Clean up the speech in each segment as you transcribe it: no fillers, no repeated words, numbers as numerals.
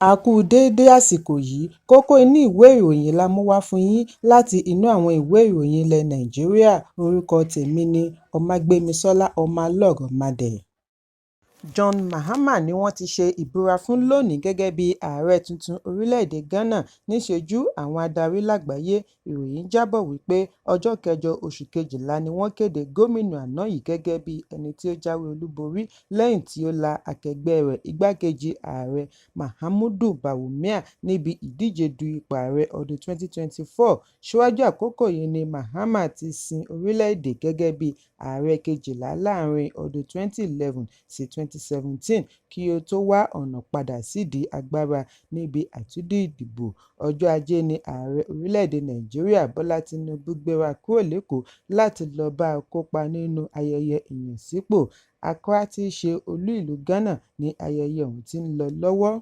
A kú déédé àsìkò yìí. Kókó inú ìwé ìròyìn la mú wá fún yín láti inú àwọn ìwé ìròyìn ilẹ̀ Nàìjíríà. Orúkọ tèmi ni Ọmágbémisọ́lá Ọmọlọ́rọ̀mádé. John Mahama ni wọ́n ti ṣe ìbúra fún lónìí gẹ́gẹ́ bí ààrẹ tuntun orílẹ̀-èdè Ghana níṣojú àwọn adarí lágbàáyé. Ìròyìn jábọ̀ wípé ọjọ́ kẹjọ oṣù kejìlá ni wọ́n kéde gómìnà àná yìí gẹ́gẹ́ bí ẹni tí ó jáwé olúborí lẹ́yìn tí ó la akẹgbẹ́ rẹ̀, igbákejì ààrẹ Mahamudu Bawumia, níbi ìdíje du ipò ààrẹ ọdún 2024. Síwájú àkókò yìí ni Mahama ti sin orílẹ̀-èdè gẹ́gẹ́ bí ààrẹ kejìlá láàrin ọdún 2011 sí 2017 kí ó tó wá ọ̀nà padà sídìí agbára níbi àtúndì ìdìbò. Ọjọ́ Ajé ní ààrẹ orílẹ̀-èdè Nàìjíríà Bọ́lá Tinubu gbéra kúrò l'Ékòó láti lọ bá a kópa nínú ayẹyẹ ìyànsípò. Accra tí í ṣe olú ìlú Ghana ní ayẹyẹ ọ̀hún ti ń lọ lọ́wọ́.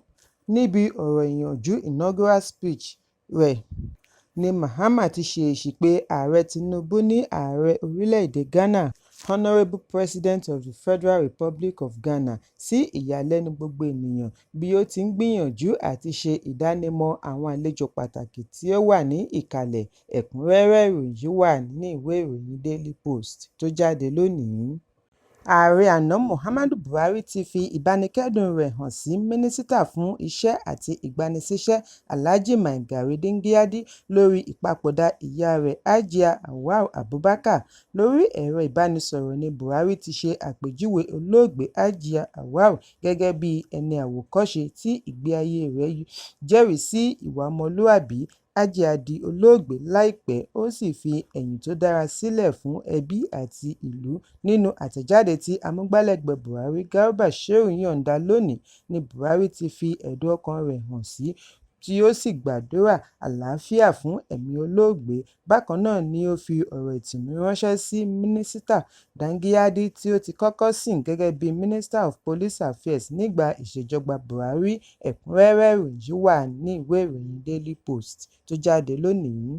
Níbi ọ̀rọ̀ ìyànjú inaugural speech rẹ̀ ní Mahama ti ṣèèṣì pe Ààrẹ Tinubu ní ààrẹ orílẹ̀-èdè Ghana, "Honourable President of the Federal Republic of Ghana", sí ìyàlẹ́nu gbogbo ènìyàn bí ó ti ń gbìyànjú àti ṣe ìdánimọ̀ àwọn àlejò pàtàkì tí ó wà ní ìkàlẹ̀. Ẹ̀kúnrẹ́rẹ́ ìròyìn yìí wà nínú ìwé ìròyìn Daily Post tó jáde lónìí. Ààrẹ àná Muhammadu Buhari ti fi ìbánikẹ́dùn rẹ̀ hàn sí Mínísítà fún Iṣẹ́ àti Ìgbanisíṣẹ́, Alhaji Maigari Dingyadi, lórí ìpapòdà ìyá rẹ̀ Hajia Hauwa Abubakar. Lórí ẹ̀rọ ìbánisọ̀rọ̀ ní Buhari ti ṣe àpèjúwe olóògbé Hajia Hauwa gẹ́gẹ́ bí ẹni àwòkọ́ṣe tí ìgbé ayé rẹ̀ jẹ́rìí sí ìwà ọmọlúàbí. Hajia di olóògbé láìpẹ́, ó sì fi ẹ̀yìn tó dára sílẹ̀ fún ẹbí àti ìlú. Nínú àtẹ̀jáde tí amúgbálẹ́gbẹ̀ẹ́ Buhari, Garba Shehu, yọ̀ǹda lónìí ní Buhari ti fi ẹ̀dùn ọkàn rẹ̀ hàn sí tí ó sì gbàdúrà àlàáfíà fún ẹ̀mí olóògbé. Bákan náà ni ó fi ọ̀rọ̀ ìtùnú ránṣẹ́ sí Mínísítà Dingyadi tí ó ti kọ́kọ́ sìn gẹ́gẹ́ bí Minister of Police Affairs nígbà ìṣèjọba Buhari. Ẹ̀kúnrẹ́rẹ́ ìròyìn yìí wà nínú ìwé ìròyìn Daily Post tó jáde lónìí.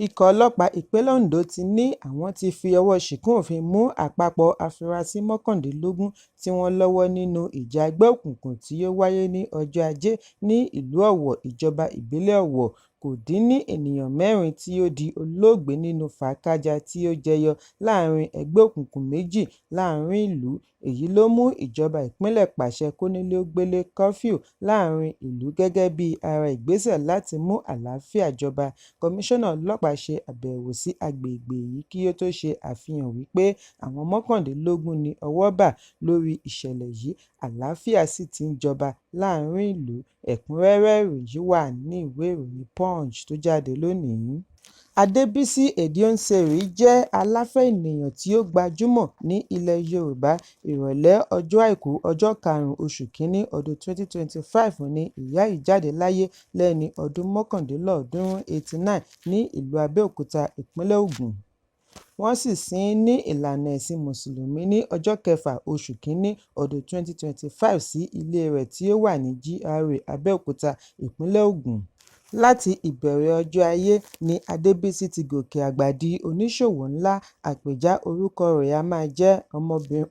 Ikọ̀ ọlọ́pàá ìpínlẹ̀ Ondo ti ní àwọn ti fi ọwọ́ ṣìkún òfin mú àpapọ̀ afurasí 19 tí wọ́n lọ́wọ́ nínú ìjà ẹgbẹ́ òkùnkùn tí ó wáyé ní ọjọ́ Ajé ní ìlú Ọ̀wọ̀, ìjọba ìbílẹ̀ Ọ̀wọ̀. Kò dín ní ènìyàn mẹ́rin tí ó di olóògbé nínú fàákájáa tí ó jẹyọ láàrin ẹgbẹ́ òkùnkùn méjì láàrin ìlú. Èyí ló mú ìjọba ìpínlẹ̀ pàṣẹ kónílé-ó-gbélé curfew láàrin ìlú gẹ́gẹ́ bí ara ìgbésẹ̀ láti mú àlàáfíà jọba. Kọmíṣánná ọlọ́pàá ṣe àbẹ̀wò sí agbègbè yìí kí ó tó ṣe àfihàn wípé àwọn 19 ni ọwọ́ bà lórí ìṣẹ̀lẹ̀ yìí, àlàáfíà sì ti ń jọba láàrin ìlú. Ẹ̀kúnrẹ́rẹ́ ìròyìn yìí wà nínú ìwé ìròyìn Punch tó jáde lónìí. Adébísí Ẹ̀díọ́nserí jẹ́ aláfẹ́ ènìyàn tí ó gbajúmọ̀ ní ilẹ̀ Yorùbá. Ìrọ̀lẹ́ ọjọ́ Àìkú, ọjọ́ 5 oṣù kìíní ọdún 2025 ni ìyá yìí jáde láyé lẹ́ni ọdún 89, 89 ní ìlú Abẹ́òkúta, ìpínlẹ̀ Ògùn. Wọ́n sì sin ín ní ìlànà ẹ̀sìn Mùsùlùmí ní ọjọ́ kẹfà oṣù kìíní ọdún 2025 sí ilé rẹ̀ tí ó wà ní GRA Abẹ́òkúta, ìpínlẹ̀ Ògùn. Láti ìbẹ̀rẹ̀ ọjọ́ ayé ni Adébísí ti gòkè àgbà di oníṣòwò ńlá. Àpèjá orúkọ rẹ̀ a máa jẹ́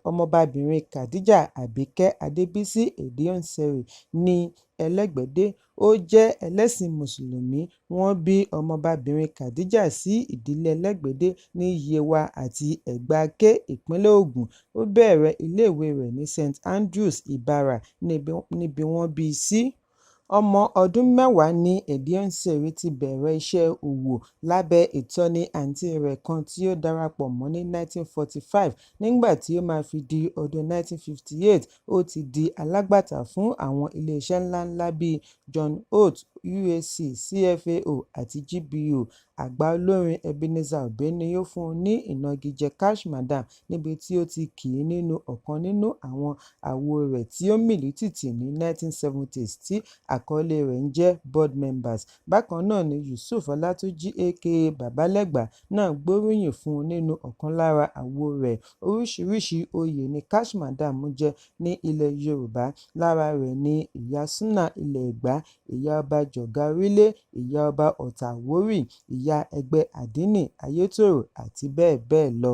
Ọmọbabìnrin Khadija Àbíkẹ́ Adébísí Ẹ̀díọ́nserí née Ẹlẹ́gbẹ̀dẹ. Ó jẹ́ ẹlẹ́sìn Mùsùlùmí. Wọ́n bí Ọmọbabìnrin Khadija sí ìdílé Ẹlẹ́gbẹ̀dẹ ní Yewa àti Ẹ̀gbá-Aké, ìpínlẹ̀ Ògùn. Ó bẹ̀rẹ̀ ilé-ìwé rẹ̀ ní St Andrews, Ìbàrà, níbi wọ́n bí i sí. Ọmọ ọdún 10 ní Ẹ̀díọ́nserí ti bẹ̀rẹ̀ iṣẹ́ ọwọ́ lábẹ́ ìtọ́ni àǹtí rẹ̀ kan tí ó darapọ̀ mọ́ ní 1945. Nígbà tí ó máa fi di ọdún 1958, ó ti di alágbàtà fún àwọn iléeṣẹ́ ńláńlá bíi John Holt, UAC, CFAO àti GBO. Àgbà olórin Ebenezer Obey ni ó fún un ní ìnagijẹ Cash Madam níbi tí ó ti kì í nínú ọ̀kan nínú àwọn àwo rẹ̀ tí ó mìlú tìtì ní 1970s tí àkọlé rẹ̀ ń jẹ́ Board Members. Bákan náà ni Yusuf Ọlátúnjí aka Bàbá Lẹ́gbà náà gbóríyìn fún un nínú ọ̀kan lára àwo rẹ̀. Oríṣiríṣi oyè ni Cash Madam jẹ ní ilẹ̀ Yorùbá, lára rẹ̀ ni Ìyá Súnà ilẹ̀ Ẹ̀gbá, Ìyá Ọba Jọ̀gá Orílé, Ìyá Ọba Ọ̀tà Àwórì, Ìyá Ẹgbẹ́ Àdínì Ayétòrò àti bẹ́ẹ̀ bẹ́ẹ̀ lọ.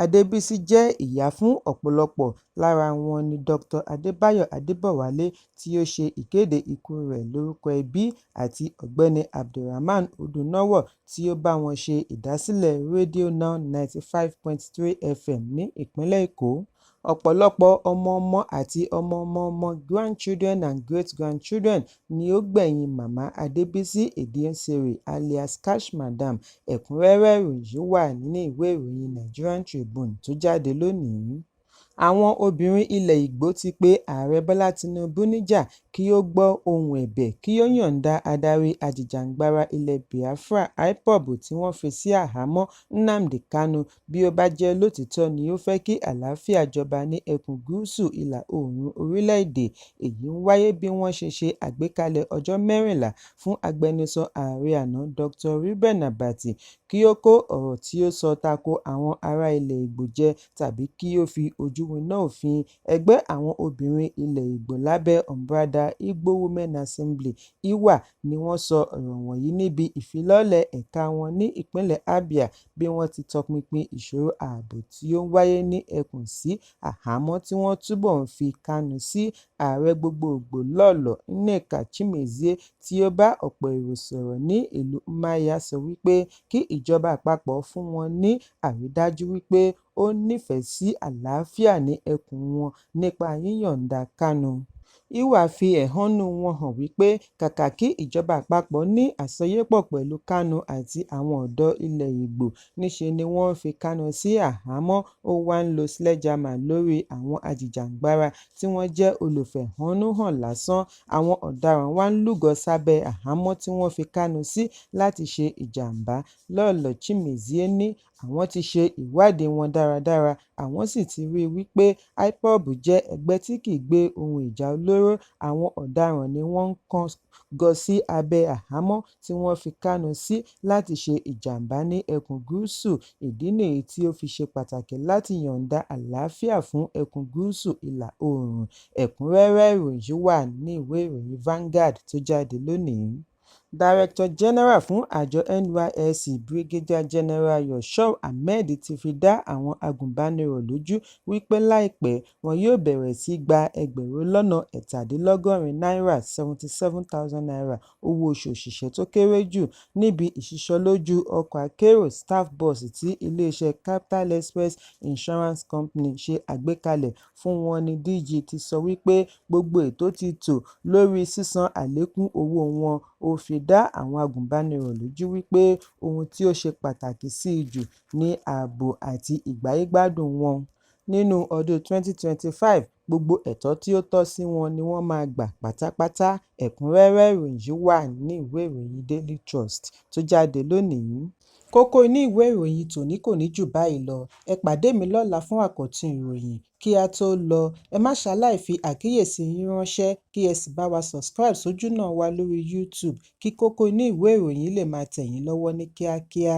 Adébísí jẹ́ ìyá fún ọ̀pọ̀lọpọ̀, lára wọn ni Dr. Adébáyọ̀ Adébọ̀wálé tí ó ṣe ìkéde ikú rẹ̀ lórúkọ ẹbí àti Ọ̀gbẹ́ni Abdulrahman Odùnáwọ̀ tí ó bá wọn ṣe ìdásílẹ̀ Radio Now 95.3 FM ní ìpínlẹ̀ Èkó. Ọ̀pọ̀lọpọ̀ ọmọ-ọmọ àti ọmọ-ọmọ-ọmọ (grandchildren and great-grandchildren) ni ó gbẹ̀yìn Màmá Adébísí Edionseri alias Cash Madam. Ẹ̀kúnrẹ́rẹ́ ìròyìn yìí wà nínú ìwé ìròyìn Nigerian Tribune tó jáde lónìí. Àwọn obìnrin ilẹ̀ Ìgbò ti pe Ààrẹ Bọ́lá Tinubu níjà kí ó gbọ́ ohùn ẹ̀bẹ̀ kí ó yọ̀ǹda adarí ajìjàgbara ilẹ̀ Biafra IPOB tí wọ́n fi sí àhámọ́ Nnamdi Kanu bí ó bá jẹ́ lótìítọ́ ni ó fẹ́ kí àlàáfíà jọba ní ẹkùn gúúsù ìlà-oòrùn orílẹ̀-èdè. Èyí ń wáyé bí wọ́n ṣe ṣe àgbékalẹ̀ ọjọ́ 14 fún agbẹnusọ ààrẹ àná Dr. Reuben Abati kí ó kó ọ̀rọ̀ tí ó sọ tako àwọn ará ilẹ̀ Ìgbò jẹ tàbí kí ó fi ojú winá òfin. Ẹgbẹ́ àwọn obìnrin ilẹ̀ Ìgbò lábẹ́ àbùradà Igbo Women Assembly (IWA) ni wọ́n sọ ọ̀rọ̀ wọ̀nyí níbi ìfilọ́lẹ̀ ẹ̀ka wọn ní ìpínlẹ̀ Abia bí wọ́n ti tọpinpin ìṣòro ààbò tí ó ń wáyé ní ẹkùn sí àhámọ́ tí wọ́n túbọ̀ ń fi Kanu sí. Ààrẹ Gbogboògbò Lọ́lọ́ Nneka Chimezie tí ó bá ọ̀pọ̀ èrò sọ̀rọ̀ ní ìlú Umuahia sọ wípé kí ìjọba àpapọ̀ fún wọn ní àrídájú wípé ó nífẹ̀ẹ́ sí àlàáfíà ní ẹkùn wọn nípa yíyọ̀ǹda Kanu. IWA fi ẹ̀hónú wọn hàn wípé kàkà kí ìjọba àpapọ̀ ní àsọyépọ̀ pẹ̀lú Kanu àti àwọn ọ̀dọ́ ilẹ̀ Ìgbò, níṣe ni wọ́n ń fi Kanu sí àhámọ́, ó wá ń lo sledgehammer lórí àwọn ajìjàgbara tí wọ́n jẹ́ olùfẹ̀hónúhàn lásán, àwọn ọ̀daràn wá ń lúgọ sábẹ́ àhámọ́ tí wọ́n fi Kanu sí láti ṣe ìjàm̀bá. Lọ́lọ́ Chimezie ní àwọn ti ṣe ìwádìí wọn dáradára àwọn sì ti rí i wípé IPOB jẹ́ ẹgbẹ́ tí kì í gbé ohun ìjà olóró, àwọn ọ̀daràn ni wọ́n ń gọ sí abẹ́ àhámọ́ tí wọ́n fi Kanu sí láti ṣe ìjàm̀bá ní ẹkùn gúúsù. Ìdí nìyí tí ó fi ṣe pàtàkì láti yọ̀ǹda àlàáfíà fún ẹkùn gúúsù ìlà-oòrùn. Ẹ̀kúnrẹ́rẹ́ ìròyìn yìí wà nínú ìwé ìròyìn Vanguard tó jáde lónìí. Director General fún àjọ NYSC, Brigadier General Yusuf Ahmed ti fi dá àwọn agùnbánirọ̀ lójú wípé láìpẹ́ wọn yóò bẹ̀rẹ̀ sí í gba ẹgbẹ̀rún lọ́nà 77 náírà (₦77,000) owó oṣù òṣìṣẹ́ tó kéré jù níbi ìsísọlójú ọkọ̀ akérò Staff Bus tí iléeṣẹ́ Capital Express Insurance Company ṣe àgbékalẹ̀ fún wọn ní DG ti sọ wípé gbogbo ètò ti tó lórí sísan àlékún owó wọn. Ó fi dá àwọn agùnbánirọ̀ lójú wípé ohun tí ó ṣe pàtàkì sí jù ní ààbò àti ìgbáyé-gbádùn wọn nínú ọdún 2025, gbogbo ẹ̀tọ́ tí ó tọ́ sí wọn ni wọ́n máa gbà pátápátá. Ẹ̀kúnrẹ́rẹ́ ìròyìn yìí wà nínú ìwé ìròyìn Daily Trust tó jáde lónìí. Kókó inú ìwé ìròyìn tòní kò ní jù báyìí lọ. Ẹ pàdé mi lọ́la fún àkọ́tún ìròyìn. Kí á tó lọ, ẹ má ṣaláì fi àkíyèsí yín ránṣẹ́ kí ẹ sì bá wa subscribe sójúnà wa lórí YouTube kí kókó inú ìwé ìròyìn lè máa tẹ̀ yín lọ́wọ́ ní kíákíá.